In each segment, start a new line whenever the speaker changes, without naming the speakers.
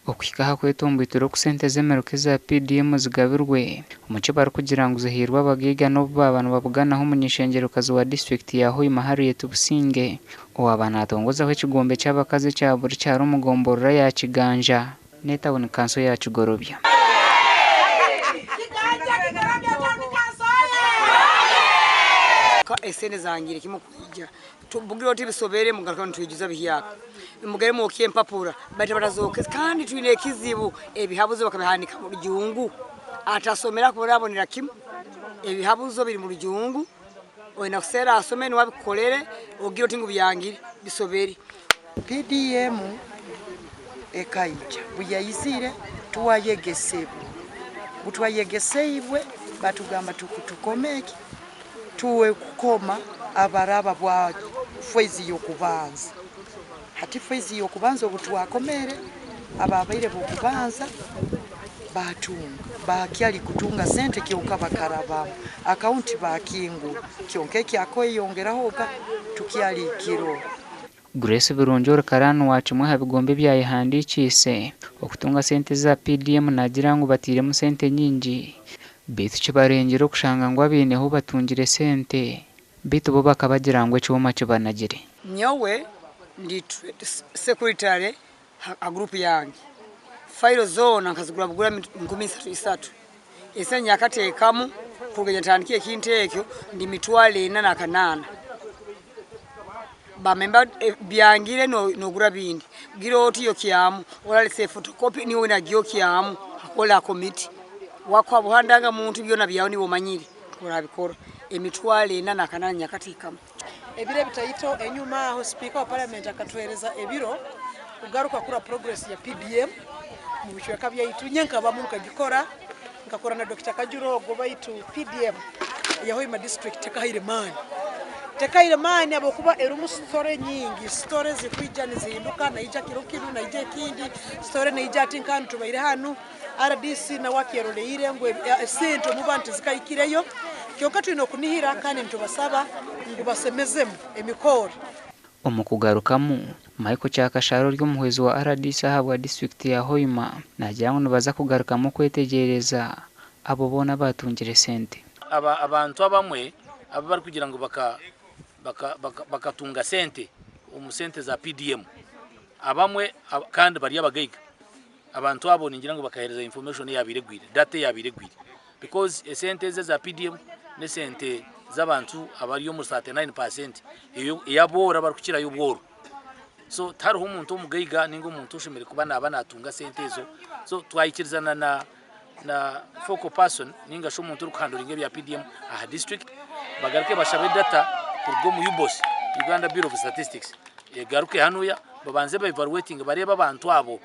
Okuhika aha kwetomboitera oku sente z'emiruka eza PDM zigabirwe omu ki barikugira ngu zihairwe abagaiga n'obu baaba nibabuganaho omuny'eishengyerokazi wa disiturikiti ya Hoima Harriet Businge owaaba natongozaho ekigombe ky'abakazi ekya buri kyaro omu gomborora ya Kiganja n'etawuni kanso ya Kigorobya.
Esente zangire kimwe kwija Tubugire oti bisobere mugaruke nitwijuza bihyaka mugere mwokye empapura baitu batazokeze kandi twine ekizibu ebihabuzo bakabihandika mu rujungu atasomere akuborabonera kimu ebihabuzo biri mu rujungu oine kuseera asome niwe abikukorere ogire oti ngu byangire bisobere.
PDM ekaija buyaizire twayegesebwa butwayegeseibwe batugamba tukome eki Tuwe kukoma abaraba bwa phase y'okubanza. Hati phase y'okubanza obu twakomere, ababaire b'okubanza batunga, bakyali kutunga sente kyonka bakarabamu, akaunti bakingura, kyonka ekyakweyongerahoga tukyali kirora.
Grace Birungi ori karaani wa kimwe aha bigombe ebyayehandiikiise okutunga sente eza PDM naagira ngu batairemu sente nyingi beitu kibarengire okushanga ngu abaineho batungire sente beitu bo bakabagira ngu ekyoma kibanagire.
Nyowe ndi secretary ha group yange, fayiro zoona nkazigura bugura 3,000 isatu, esente nyakatekamu kuruga ntandike ekintu ekyo ndi 4800. Ba member byangire nogura bindi gira oti yokyamu oralese photocopy niwe wena gyokyamu akora committee wakuha buha ndanga muntu byona byawe niwe omanyire orabikora 4800 nyakatekamu.
Ebiro ebitaito enyuma aho Sipiika wa Paramenti akatuheereza ebiro kugaruka kukora progress ya PDM omu bicweka byaitu. Nyowe nkabamu nkagikora, nkakora na Dokita Kajura ogwo baitu PDM eya Hoima district tekahaire maani. Tekahaire maani ahabw'okuba erimu story nyingi, story zirikwija nizihinduka naija kiro kinu naija ekindi, story neija ati nka hanu tubaire hanu, Rdc nawe akyeroreire ngu esente omu bantu tizikahikireyo. Kyonka twine okunihira kandi nitubasaba ngu basemezemu emikoro.
Omu kugarukamu, Michael Kyakashara ori omuhwezi wa rdc ahabwa disiturikiti ya Hoima naagira ngu nibaza kugarukamu okwetegyereza abo boona abaatungire sente.
Aba abantu abamwe abu barikugira ngu bakatunga sente omu sente za PDM abamwe kandi bari abagaiga, abantu abo ningira ngu bakahereza information eyabaire egwire, data eyabaire egwire because esente ezi eza PDM n'esente z'abantu abari omu 39% ey'abooro abarikukirayo obworo. So tihariho omuntu omugaiga ninga omuntu oshemereire kuba naaba natunga sente ezo. So twayikirizana na na focal person ninga shi omuntu orikuhandoringa ebya PDM aha district bagaruke bashabe data kuruga omu UBOS, Uganda Bureau of Statistics, egaruke hanuya babanze ba evaluatinge bareebe abantu abo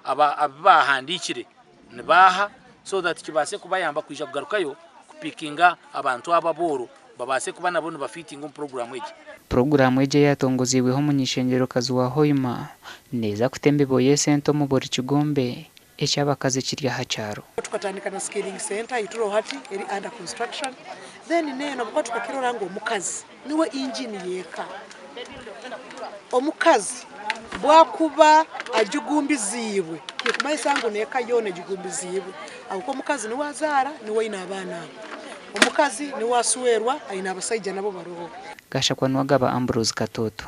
aba abu bahandiikire nibaaha so that kibaase kubayamba kwija kugarukayo kupikinga abantu abo abooro babaase kuba nabo nibafiitinga omu puroguraamu egi.
Puroguraamu egi eyaatongoziibweho omuny'eishengyero-kazi wa Hoima neeza kuta embibo y'esente omu buri kigombe eky'abakazi ekiri aha kyaro.
Tukatandika na scaling center eyituriho hati eri under construction then neeno ahabw'okuba tukakirora ngu omukazi niwe engine y'eka. Omukazi bwakuba agigumbiziibwe nikumanyisa ngu n'eka yoona egigumbiziibwe ahabw'okuba omukazi niwe azaara niwe aine abaana abo. Omukazi niwe aswerwa aine abasaija nabo baroho.
Gashakwa Nuwagaba Ambrose Katoto.